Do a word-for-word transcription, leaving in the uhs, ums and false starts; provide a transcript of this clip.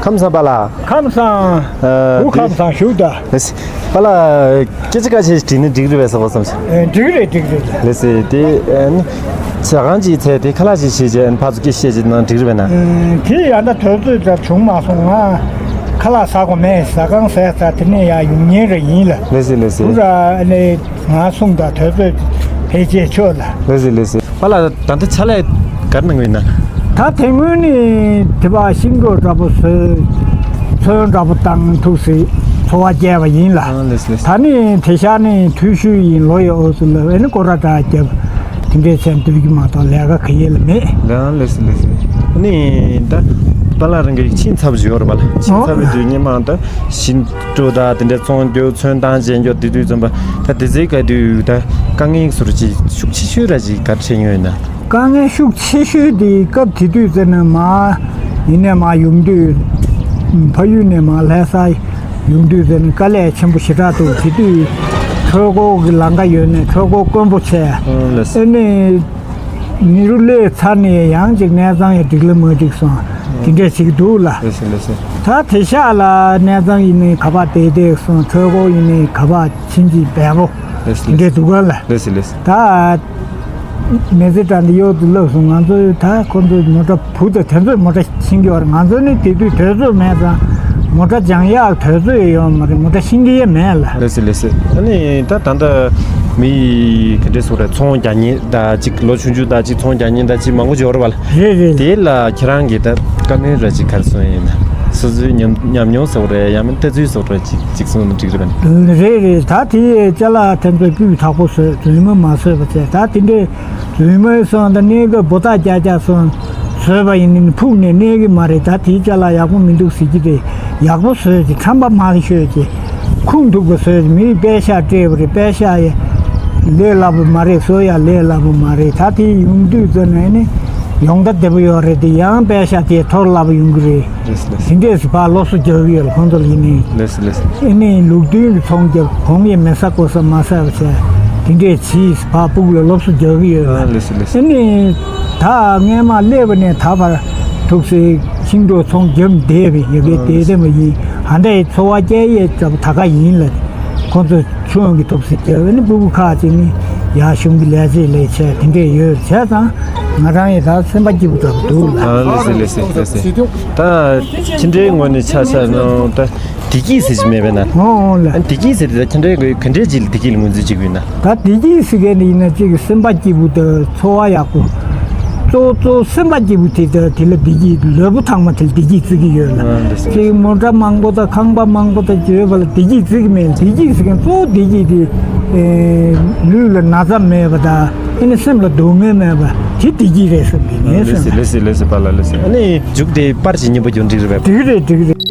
ཁམས་བཟང་པ་ལགས། ཁམས་བཟང་། ཨ། བུ་ཁམས་བཟང་བཞུགས་དང་། ལགས་སེ། པ་ལགས། སྐད་ཆ་ཁ་ཤས་ཤིག་དྲིས་ན་འགྲིག་རེད་པས་བསམ་པ་བསམ་ཞིང་། ཨེ། འགྲིག་རེད། འགྲིག་རེད། ལགས་སེ། དེ་ཨ་ནི་ཟ་ཁང་ཅིག་བཙལ་ཏེ་ཁ་ལག་ཅིག་བྱེད་ཅེས་ཨ་ནི་ཕར་ཚུར་སྐད་བཤད་ཅིག་གནང་འགྲིག་རེད་པས་ན། ཨེ། དེ་ཡང་ད་དུས་ཚོད་ཙམ་བྱུང་མ་སོང་། ང་ཁ་ལག་ཟ་དགོས་མེད། ཟ་ཁང་ཟས་ཚར་དེ་ནས་ཡར་ཡོང་མཁན་རེ་ཡིན་ལ། ལགས་སེ། ལགས་སེ། བུ་ར་ཨ་ནི་ང་གསུངས་དང་དུས་ཚོད་ཕལ་ཆེར་ཆོད་ལ། ལགས་སེ། ལགས་སེ། པ་ལགས། ད་ལྟ་ཕྱག་ལས་ག་རེ་གནང་གི་ཡོད་ན། ད་དེ་སྔོན་ནས་དེ་བ་ཤིང་ཏོག་འདྲ་པོ་བཟོས། ཚོན་འདྲ་པོ་བཏང་ཐུག་སེ་འཚོ་བ་སྐྱེལ་བ་ཡིན་ལ། ཨ། ལགས་སེ། ལགས་སེ། ད་ནི་དེང་སང་ནི་འཐུས་ཤོར་ཡིན། ལོ་ཡི་འོག་ཏུ་ལ་ཨ་ནི་སྐོར་ར་འདྲ་རྒྱབ། དེ་འདྲའི་ཚན་སྡོད་རྒྱུ་མ་གཏོགས་ལས་ཀ་ག་ཡེ་ལ་མེད། ལགས། ལགས་སེ། ལགས་སེ། ཨ་ནི་ད་པ་ལགས་རང་གི་ཕྱིན་ཚར་བ་ཅིག་ཡོད་རེད་པ་ལགས། ཕྱིན་ཚར་བའི་དུས་སྔོན་མ་ད་ཤིང་ཏོག་དང་དེ་འདྲ་བཙོང་རྒྱུ། ཚོན་བཏང་བྱེད་རྒྱུ་དེ་དུས་ཙམ་པ་ད་དེ་ཚོའི་སྐབས་དུས་ད་དཀའ་ངལ་བཟོ་འདྲ་ཅིག་ཤུགས་ཆེ་ཤོས་ར་ཅིག་ག་རེ་འཕྲད་མྱོང་ཡོད་ན། དཀའ་ངལ་ཤུགས་ཆེ་ཤོས་དེ་སྐབས་དེ་དུས་ཙམ་ན་མར་ཡིན་ནས་མར་ཡོང་དུས། ཕ་ཡུལ་ནས་མར་ལྷ་ས་ཡོང་དུས་ཙམ་ན་དཀའ་ལས་ཆེན་པོ་ཞེ་དྲག་འདུག་དེ་དུས་འཕྲུལ་འཁོར་གྱི་ལམ་ཁ་ཡོད་ནས་འཕྲུལ་འཁོར་དཀོན་པོ་བྱས། ཨ། ལགས་སེ། ཨ་ནི་མི་རུ་སླེབས་ཚར་ནས་ཡང་ཅིག་གནས་ཚང་ཡང་འགྲིག་ལ་མ་འགྲིག་སོང་། དེ་འདྲས་ཞིག་འདུག་ལ། ལགས་སེ། ལགས་སེ། ད་དེང་སང་ལ་གནས་ཚང་ཡིན་ནའི་ག་པར་བསྡད་བསྡད་སོང་། འཕྲུལ་འཁོར་ཡིན་ནའི་ག་པར་ཕྱིན་ཅི་འབད་པོ། ལགས་སེ། དེ་འདྲས་འདུག་ག་ལ། ལགས་སེ། ལགས་སེ། ད་མི་ཚེ་འདྲ་འདི་གཡོག་ཏུ་བརླག་སོང་། ང་ཚོའི་ད་ཁོ་ཚོའི་མོ་ཊ་བུ་དང་དེ་ཚོས་མོ་ཊ་ཕྱིན་གྱི་ཡོད་རེད། ང་ཚོ་ནི་དེ་དུས་དུས་ཚོད་མེད་ཙང་མོ་ཊ་སྦྱང་ཡག་དུས་ཚོད་ཡོད་མ་རེད། མོ་ཊ་ཤེས་ཀྱི་ཡང་མེད་ལ། ལགས་སེ། ལགས་སེ། ཨ་ནི་ད་ད་ལྟ་མི་ཡི་ག་འདྲས་སོང་རེད། ཚོང་རྒྱག་མཁན་ད་ཅིག་ལོ་ཆུང་ཆུང་ད་ཅིག་ཚོང་རྒྱག་མཁན་ད་ཅིག་མང་པོ་ཅིག་ཡོད་རེད་པ་ལ། རེད་རེད། དེ་ལ་ཁྱེད་རང་གིས་ད་བཀའ་མོལ་ར་ཅིག་ག་རེ་གསུང་ཡིན་ན། སོ་སོའི་ཉམས་ཉམས་མྱོང་ཟེར་བ་རེད། ཡང་མིན་ལྟ་ཚུལ་ཟེར་བ་རེད། ཅིག་ཅིག་གསུང་ན་འགྲིག་རེད་པ། རེད་རེད། ད་དེ་ཅ་ལག་དེ་ཚོ་སྤུས་དག་པོ་བཟོས། རྫུན་མ་མ་བཟོས་པ་བྱས། ད་དེ་འདྲའི་རྫུན་མ་སོང་ད་གནས་སྐབས་འབོ་ཐག་རྒྱག་རྒྱག་སོང་བཟོས་པ་ཡིན་ནའི་ཕུགས་ནས་གནས་ཀྱི་མ་རེད། ད་དེའི་ཅ་ལག་ཡག་པོ་མི་འདུག་ཟེར་གྱི་རེད། ཡག་པོ་བཟོས་ཀྱི། ཁྲམ་པ་མང་ཤོས་ཀྱི། ཁུངས་ཐུབ་པ་བཟོས་ཀྱི། མིའི་པད་ཤག་སྤྲད་པ་རེད། པད་ཤག་ཡ་ལས་སླ་པོ་མ་རེད། བཟོ་ཡ་ལས་སླ་པོ་མ་རེད། ད་དེ་ཡོང་དུས་ཙམ་ནས་ནི་ཡོང་ད་བདེ་པོ་ཡོད་རེད། དེ་ཡང་པད་ཤག་དེ་འཐོར་སླ་པོ་ཡོང་གི་རེད། ལགས་སེ། ལགས་སེ། དེ་འདྲས་སུ་ཕར་སློབ་གསོ་རྒྱག་གི་ཡོད་ལ་ཁོང་ཚོ་ལ་ཡིན་ནའི། ལགས་སེ། ལགས་སེ། ཨེ་ནི་ལུགས་མཐུན་གྱི་ཚོང་རྒྱབ། གོང་ཡ་མེ་ས་གོ་ས་མ་ས་བ་བྱས་དེ་འདྲས་བྱིས་ཕར་ཕྲུ་གུ་ལ་སློབ་གསོ་རྒྱག་གི་ཡོད་ལ། ཨ། ལགས་སེ། ལགས་སེ། ཨེ་ནི་ད་སྔས་མ་སླེབས་པ་ནས་ད་བར་ཐུག་སེ་ཤིང་ཏོག་ཚོང་རྒྱབ་བསྡད་པའི་ཡ་གི་བསྡད་དེ་མ་ཡིན། ཧ་ད་འཚོ་བ་སྐྱེལ་ཡས་ད་ག་ཡིན་ལ། ཁོང་ཚོ་ཆུང་གི་ཐུག་སེ་རྒྱབ། ཨེ་ནི་ཕྲུ་གུ་ཁག་ཅིག་ནི་ཡར་གཞུང་གི་ལས་བྱེད་ལས་བྱས་དེ་འདྲས་ཡོད་བྱས་ཙང་ང་རང་ཡི་ད་སེམས་པ་སྐྱིད་པོ་འདྲ་པོ་འདུག་ལ། ཨ། ལགས་སེ། ལགས་སེ། ལགས་སེ། ད་ཁྱེད་འདྲའི་ངོས་ནས་ཆ་བཞག་ན་ད་བདེ་སྐྱིད་ཟེར་གྱི་མེད་པས་ན། ཨོ་ལ། ཨ། བདེ་སྐྱིད་ཟེར་དེ་ད་ཁྱེད་འདྲའི་གི་ག་འདྲའི་ཅིག་ལ་བདེ་སྐྱིད་ལ་ངོས་འཛིན་བྱེད་ཀྱི་ཡོད་ན། ད་བདེ་སྐྱིད་ཟེར་མཁན་དེ་ཡིན་ན་གཅིག་གི་སེམས་པ་སྐྱིད་པོ་དང་འཚོ་བ་ཡག་པོ། གཙོ་བོ་གཙོ་བོ་སེམས་པ་སྐྱིད་པོ་དེ་ད་དེ་ལ་བདེ་སྐྱིད། ལུས་པོ་ཐང་མ་དེ་ལ་བདེ་སྐྱིད་བརྩི་གི་ཡོད་ལ། ཨ། འདི་ཟེར། གཅིག་མོ་ཊ་མང་པོ་དང་ཁང་པ་མང་པོ་དང་བརྗོད་པ་ལ་བདེ་སྐྱིད་བརྩི་གི་མེད། བདེ་སྐྱིད་ཟེར་མཁན་གཙོ་བོ་བདེ་སྐྱིད་དེ། ཨེ། ལུས་ལ་ན་ཚ་མེད་པ་དང་ཨེ་ནི་སེམས་ལ་སྡུག་བསྔལ་མེད་པ་དེ་བདེ་སྐྱིད་རེད་བསམ་གི་ངའི་སེམས་ལ། ལགས་སེ། ལགས་སེ། ལགས་སེ། པ་ལགས་ལགས་སེ། ཨ་ནི་མཇུག་དེ་པར་ཅིག་རྙིང་པ་རྒྱུགས་འགྲིག་རེད་པས། འགྲིག་རེད། འགྲིག་རེད།